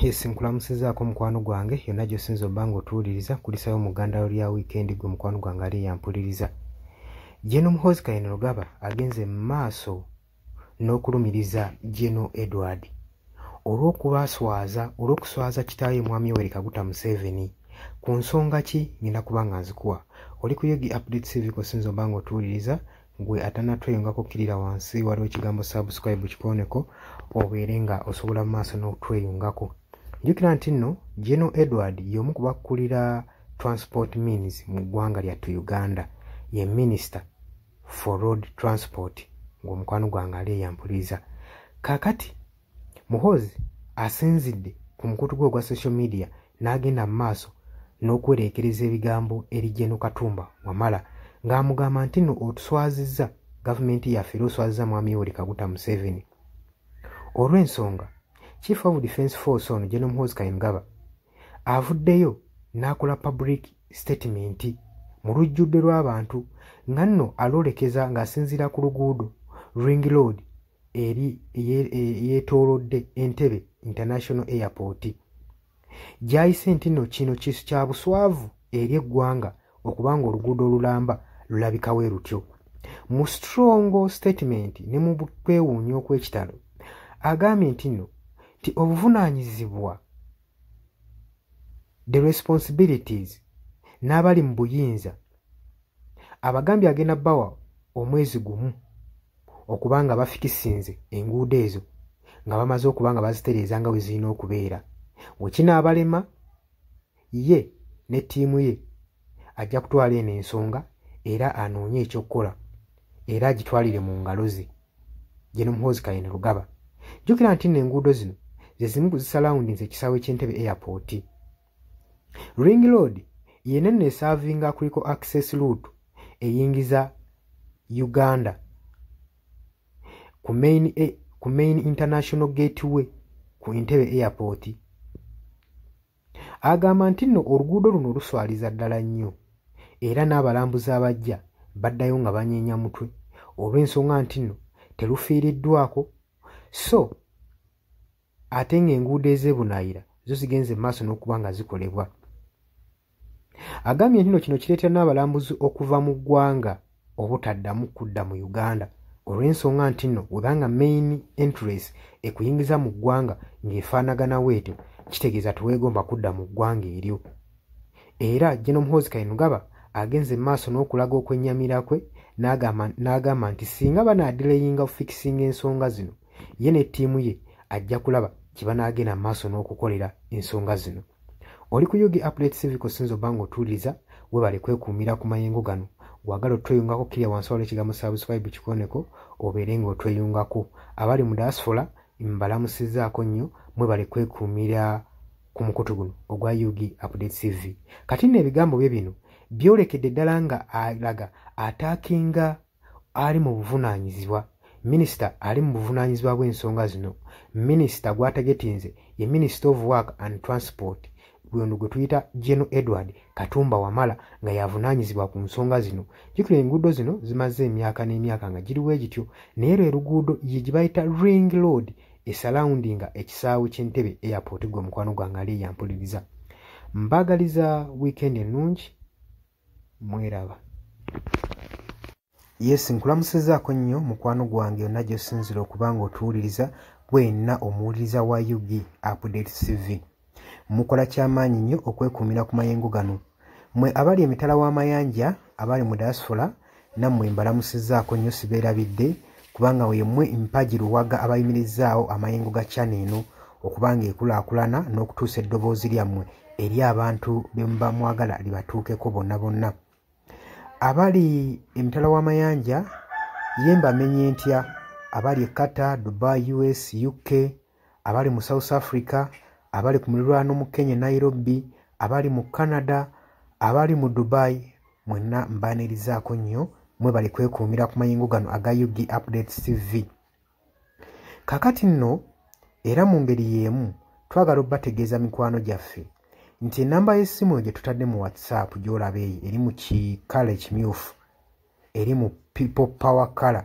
Yes, nkulamusizaako mukwano gwange yonna gy'osinza obba ng'otuwuliriza. Kulisayo muganda lya wiikendi gwe mukwano gwange ali yampuliriza. General Muhoozi Kainerugaba agenze mu maaso n'okulumiriza General Edward olw'okubaswaza, olw'okuswaza kitaawe Mwami Yoweri Kaguta Museveni. Ku nsonga ki? Ngenda kuba nga nzikuwa. Oli ku Yogi Update TV kw'osinza obba ng'otuwuliriza. Gwe atannatweyungako, kkirira wansi, waliwo ekigambo "subscribe", kikoneko obeere nga osobola mu maaso n'otweyungako. Jjukira nti nno General Edward y'omu ku bakulira transport means mu ggwanga lyattu Uganda, ye Minister for Road Transport ng'omukwano gwange ali eyampuliriza. Kaakati Muhoozi asinzidde ku mukutu gwe ogwa social media n'agenda mu maaso n'okwereekereza ebigambo eri General Katumba Wamala, ng'amugamba nti nno otuswazizza gavumenti yaffe era oswazizza Mwami Yoweri Kaguta Museveni, olw'ensonga Chief of Defence Force ono General Muhoozi Kainerugaba avuddeyo n'akola public statement mu lujjudde lw'abantu nga nno alolekeza ng'asinziira ku luguudo Ring Road eri yeetoolodde Entebbe International Airport, gy'ayise nti nno kino kya buswavu eri eggwanga okubanga oluguudo olulamba lulabika we lutyo. Mu strong statement ne mu kwewuunya okw'ekitalo, agambye nti nno nti obuvunaanyizibwa, the responsibilities, n'abali mu buyinza, abagambye agenda bbawa omwezi gumu okuba nga bafikisinze enguudo ezo nga bamaze okuba nga bazitereeza nga bwe zirina okubeera. Wekinaabalema, ye ne ttiimu ye ajja kutwala eno ensonga era anoonye ekyokukola era agitwalire mu ngalo ze. General Muhoozi Kainerugaba, jjukira nti nno enguudo zino ze zimu ku zisurroundinze ekisaawe ky'Entebbe Airport. Ring Road yenna nno eservinga kuliko access route eyingiza Uganda ku main international gateway ku Entebbe Airport. Agamba nti nno oluguudo luno luswaliza ddala nnyo era n'abalambuzi abajja baddayo nga banyeenya mutwe olw'ensonga nti nno terufiiriddwako, so ate ng'enguudo ez'ebunaayira zo zigenze mu maaso n'okuba nga zikolebwa. Agambye nti nno kino kireetera n'abalambuzi okuva mu ggwanga obutaddamu kudda mu Uganda, olw'ensonga nti nno webanga main entrance ekuyingiza mu ggwanga ng'efaanagana bwetyo, kitegeeza teweegomba kudda mu ggwanga eryo. Era General Muhoozi Kainerugaba agenze mu maaso n'okulaga okwennyamira kwe n'agamba nti singa banaadelayinga okufikisinga ensonga zino, ye ne ttiimu ye ajja kulaba kye banaagenda mu maaso n'okukolera ensonga zino. Oli ku Yogi Update TV kw'osinza obba ng'otuwuliriza. Webale kwekuumira ku mayengo gano. Gwagala otweyungako, kkirira wansi, waliwo ekigambo "subscribe", kikoneko obeere ng'otweyungako. Abali mu diaspora mbalamusizzaako nnyo, mwebale kwekuumira ku mukutu guno ogwa Ug Update TV. Kati nno ebigambo bye bino byolekedde ddala nga alaga attackinga ali mu buvunaanyizibwa, minisita ali mu buvunaanyizibwa bw'ensonga zino. Minisita gw'atargetinze ye Minister of Work and Transport, gweno gwe tuyita General Edward Katumba Wamala, nga yavunaanyizibwa ku nsonga zino. Jjukira enguudo zino zimaze emyaka n'emyaka nga giriwo egityo, naye lwe luguudo ye gye bayita Ring Road esurroundinga ekisaawe ky'Entebbe Airport. Gwe mukwano gwange ali eyampuliriza, mbaagaliza wiikendi ennungi, mweraba. Yes, nkulamusizaako nnyo mukwano gwange yonna gy'osinzira okuba nga otuwuliriza, gwenna omuwuliriza wa Ug Update TV. Mukola kyamaanyi nnyo okwekuumira ku mayengo gano. Mwe abali emitala w'amayanja, abali mu diaspora, nammwe mbalamusizzaako nnyo, sibeerabidde, kubanga yemmwe mpagi luwaga abayimirizaawo amayengo ga channel eno okuba nga ekulaakulana n'okutuusa eddoboozi lyammwe eri abantu be muba mwagala libatuukeko bonna bonna. Abali emitala w'amayanja ye mbamenye ntya? Abali e Qatar, Dubai, US, UK, abali mu South Africa, abali ku mulirwano mu Kenya, Nairobi, abali mu Canada, abali mu Dubai, mwenna mbaanirizaako nnyo, mwebali kwekuumira ku mayengo gano aga Ug Updates TV. Kakati nno era mu ngeri y'emu twagala obbategeeza, mikwano gyaffe, nti enamba y'essimu gye tutadde mu WhatsApp gy'olaba eyo eri mu kikala ekimyufu, eri mu people power color.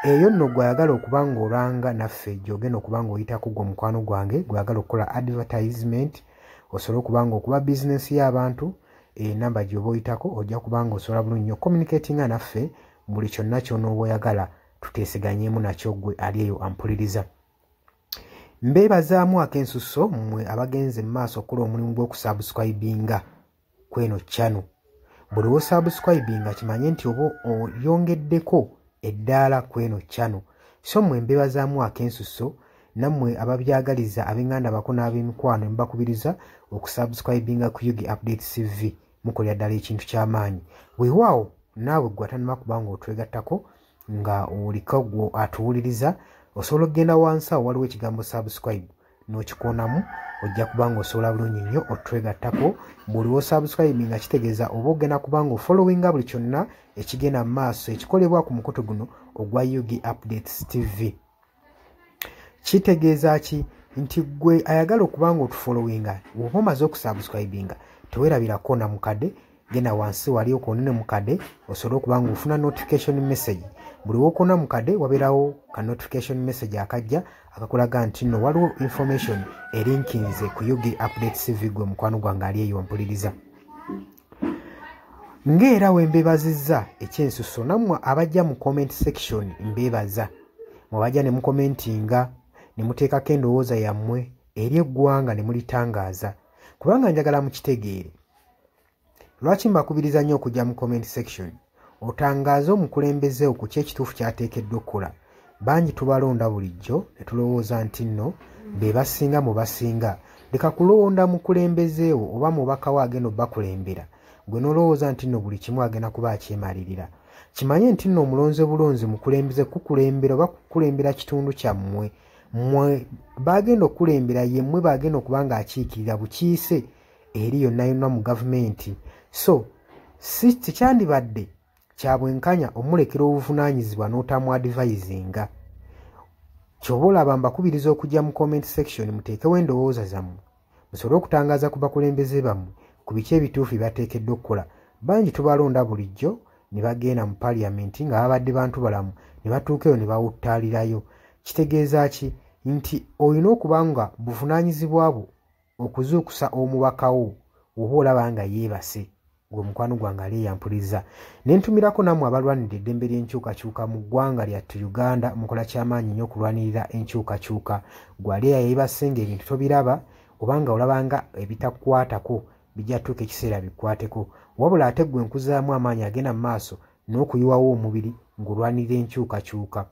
Eyo nno gw'ayagala okuba ng'olanga naffe gy'ogenda okuba ng'oyitako gwe mukwano gwange gw'ayagala okukola advertisement osobole okuba ng'okuba bizinensi y'abantu, enamba gy'oba oyitako ojja kuba ng'osobola bulungi nnyo communicatinga naffe buli kyonna ky'onooba oyagala tuteeseganyeemu nakyo gwe ali eyo ampuliriza. Mbeebazaamu ak'ensusso mmwe abagenze mu maaso okukola omulimu gw'okusubscribinga kweno channel. Buli w'osubscribinga kimanye nti oba oyongeddeko eddaala kweno channel. So mmwe mbeebazaamu ak'ensusso nammwe ababyagaliza ab'enganda bako n'ab'emikwano mbakubiriza okusubscribinga ku UG Updates TV, mukolera ddala ekintu ky'amaanyi. Weewaawo naawe gwe atannaba kuba ng'otwegattako nga oliko gwe atuwuliriza, osobola okugenda wansi awo waliwo ekigambo subscribe n'okikoonamu, ojja kuba ng'osobola bulungi nnyo otwegattako. Buli w'osubscribinga kitegeeza oba ogenda kuba ng'ofollowinga buli kyonna ekigenda mu maaso ekikolebwa ku mukutu guno ogwa UG Updates TV. Kitegeeza ki? Nti gwe ayagala okuba ng'otufollowinga bw'oba omaze okusubscribinga teweerabira koona mukadde, genda wansi wali okoonene mukadde osobole okuba ng'ofuna notification message. Buli w'okoona mukadde wabeerawo ka notification message akajja akakulaga nti nno waliwo information erinkinze ku UG Updates TV gwe mukwano gwange ali eyo mpuliriza. Ng'era we mbeebazizza ekyensusso nammwe abajja mu comment section mbeebaza. Mwabajja ne mukomentinga ne muteekako endowooza yammwe eri eggwanga ne mulitangaaza, kubanga njagala mukitegeere. Lwaki mbakubiriza nnyo okujja mu comment section otangaaze omukulembeze ku ki ekituufu ky'ateekeddwa okukola? Bangi tubalonda bulijjo ne tulowooza nti nno be basinga mu basinga. Leka kulonda mukulembeze wo oba mubaka wo agenda obbakulembera, gwe n'olowooza nti nno buli kimu agenda kuba akyemalirira. Kimanye nti nno omulonze bulonzi mukulembeze kukulembera oba kukulembera kitundu kyammwe. Mmwe bagenda okukulembera ye mmwe bagenda okuba ng'akiikirira bukiise eri yonna yonna mu gavumenti. So si tekyandibadde kya bwenkanya omulekera obuvunaanyizibwa n'otamu advisinga. Ky'oba olaba mbakubiriza okujja mu comment section muteekewo endowooza zammwe musobole okutangaaza ku bakulembeze bammwe ku biki ebituufu bye bateekeddwa okukola. Bangi tubalonda bulijjo ne bagenda mu paliamenti nga babadde bantu balamu ne batuuka eyo ne bawuttaalirayo. Kitegeeza ki? Nti olina okuba nga buvunaanyizibwa bwo okuzuukusa omubaka wo oba olaba nga yeebase, gwe mukwano gwange ali eyampuliriza. Ne ntumirako nammwe abalwanirira eddembe ly'enkyukakyuka mu ggwanga lyattu Uganda, mukola kyamaanyi nnyo okulwanirira enkyukakyuka. Gwe ali eyeebase ng'ebintu tobiraba oba nga olaba nga ebitakukwatako bijja tuuka ekiseera bikwateko. Wabula ate ggwe nkuzaamu amaanyi agenda mu maaso n'okuyiwawo omubiri ng'olwanirira enkyukakyuka.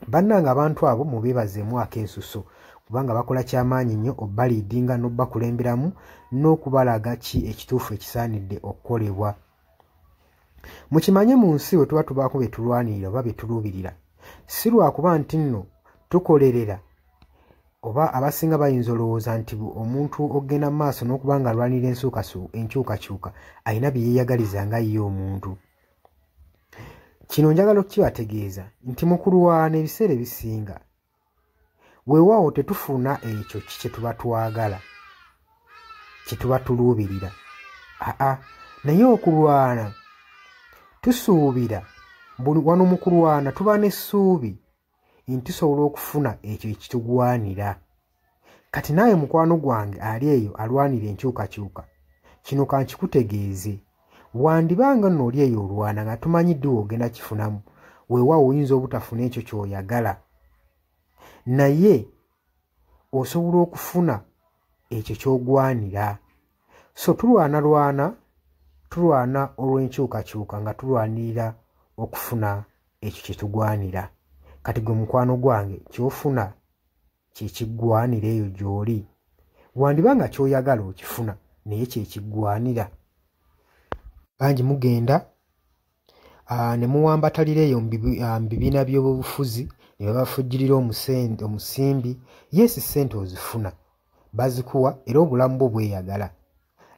Bannange abantu abo mubeebazeemu ak'ensusso kubanga bakola kyamaanyi nnyo obbaliidinga n'obbakulemberamu n'okubalaga ki ekituufu ekisaanidde okukolebwa. Mukimanye mu nsi bwe tuba tubaako bye tulwanirira oba bye tuluubirira, si lwakuba nti nno tukolerera oba abasinga bayinza olowooza nti omuntu ogenda mu maaso n'okuba nga alwanirira enkyukakyuka alina bye yeeyagaliza nga ye omuntu. Kino njagala okukibategeeza nti mu kulwana ebiseera ebisinga weewaawo tetufuna ekyo ki kye tuba twagala, kye tuba tuluubirira. Aa, naye okulwana tusuubira wano mu kulwana tuba n'essuubi nti tusobola okufuna ekyo ekitugwanira. Kati naawe mukwano gwange ali eyo alwanira enkyukakyuka, kino kankikutegeeze. Wandibanga nno oli eyo olwana nga tumanyi ddi w'ogenda kifunamu, weewaawo oyinza obutafuna ekyo ky'oyagala, naye osobola okufuna ekyo ky'ogwanira. So tulwanalwana, tulwana olw'enkyukakyuka nga tulwanirira okufuna ekyo kye tugwanira. Kati gwe mukwano gwange ky'ofuna kye kiggwanira eyo gy'oli. Wandiba nga ky'oyagala okifuna naye kye kiggwanira. Bangi mugenda ne muwambatalira eyo mu bibiina by'obufuzi ne babafujjirira omusimbi. Yes, ssente ozifuna, bazikuwa era obulamu bwo bweyagala,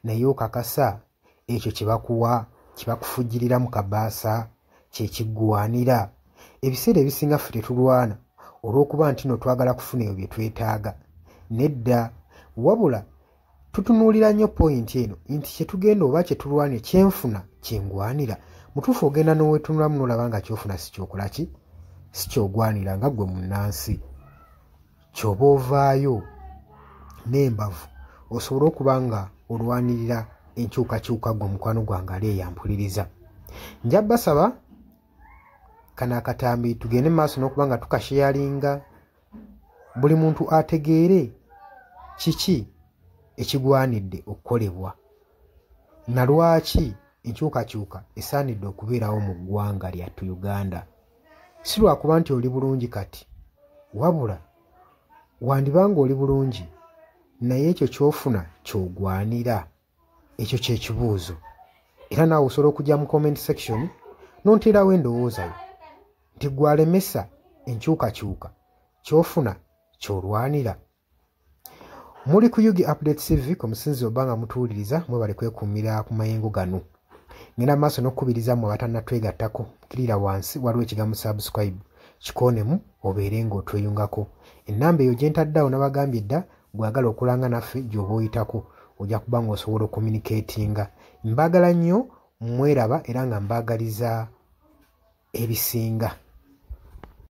naye okakasa ekyo kye bakuwa kye bakufujjirira mu kabaasa kye kiggwanira? Ebiseera ebisinga ffe tetulwana olw'okuba nti nno twagala kufuna ebyo bye twetaaga. Nedda, wabula tutunuulira nnyo point eno nti kye tugenda oba kye tulwanira kyenfuna kyengwanira. Mutuufu ogenda n'oweetunulamu n'olaba nga ky'ofuna si ky'okola ki, Si kyogwanira nga ggwe munnansi. Ky'oba ovaayo n'embavu osobole okuba nga olwanirira enkyukakyuka ggwe mukwano gwange ali eyampuliriza. Nja basaba kano akatambi tugende mu maaso n'okuba nga tukasheyalinga, buli muntu ategeere kiki ekigwanidde okukolebwa na lwaki enkyukakyuka esaanidde okubeerawo mu ggwanga lyattu Uganda. Si lwakuba nti oli bulungi kati, wabula wandiba ng'oli bulungi naye ekyo ky'ofuna ky'ogwanira. Ekyo ky'ekibuuzo. Era naawe osobola okujja mu comment section n'onteerawo endowooza yo nti ggwe alemesa enkyukakyuka, ky'ofuna ky'olwanira. Muli ku UG Update TV kwe musinziira oba nga mutuwuliriza, mwebale kwekuumira ku mayengo gano. Ngenda mu maaso n'okukubiriza mmwe abatannatwegattako, kkirira wansi waliwo ekigambo subscribe, kikoonemu obeere ng'otweyungako. Ennamba eyo gye ntadde awo nabagambye dda, gw'ayagala okulanga naffe gy'oba oyitako ojja kuba ng'osobola okucommunicatinga. Mbaagala nnyo, mweraba era nga mbaagaliza ebisinga.